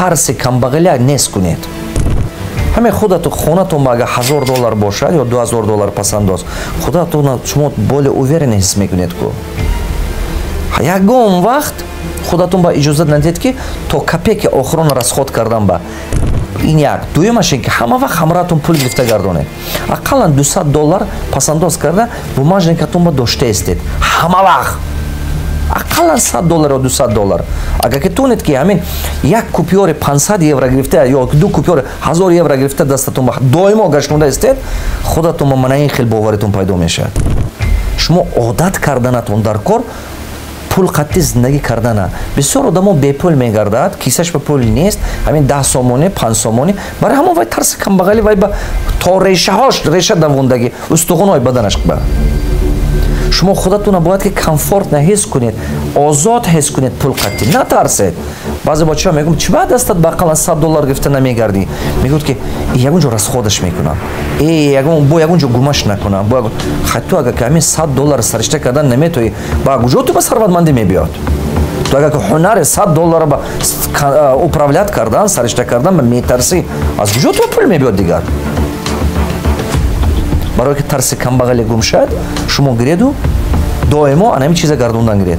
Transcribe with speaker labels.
Speaker 1: Тарси камбағалия нест кунед. Ҳамин худату хонатон ба агар 1000 доллар бошад ё 2000 доллар пасандоз, худатон шумо более уверен ҳис мекунед ку. Ягон вақт худатон ба иҷозат надиҳед, ки то копейки охирон расход кардан ба. Ин як. Дуюмаш ин ки ҳама вақт ҳамроҳатон пул гирифта гардонед. Ақаллан 200 доллар пасандоз карда, бумажникатон ба дошта истед ҳама вақт, ақаллан 100 доллар ё 200 доллар. Агар ки тонед, ки ҳамин як купюри 500 евро гирифта ё ду купюри 1000 евро гирифта, дастатон ба доимо гаштонда истед, худатон ба мана ин хел боваритон пайдо мешавад. Шумо одат карданатон дар кор пул қатъи зиндагӣ кардана. Бисёр одамо бепул мегардад, кисаш ба пул нест, ҳамин 10 сомонӣ, 5 сомонӣ. Барои ҳамон вай тарси камбағалӣ вай ба то решаҳош реша давондагӣ, устухонҳои баданаш ба. Шумо худатона бояд ки комфортно ҳис кунед, озод ҳис кунед, пул қатъӣ натарсед. Баъзе бачаҳо мегӯм: «Чӣ ба дастат ба ақаллан 100 доллар гирифта намегардӣ?» Мегӯяд, ки ягон ҷо расходаш мекунам, э бо ягон ҷо гумаш накунам. Хай, ту агар ки ҳамин 100 доллар саришта кардан наметоӣ, ба куҷо ту ба сарватмандӣ мебиёд? Ту агар ки ҳунари 100 доллара ба управлять кардан, саришта кардан ба метарсӣ, аз куҷо ту пул мебиёд дигар? Барое ки тарси камбағале гум шавад, шумо гиреду доимо ана ҳамин чиза гардондан гиред.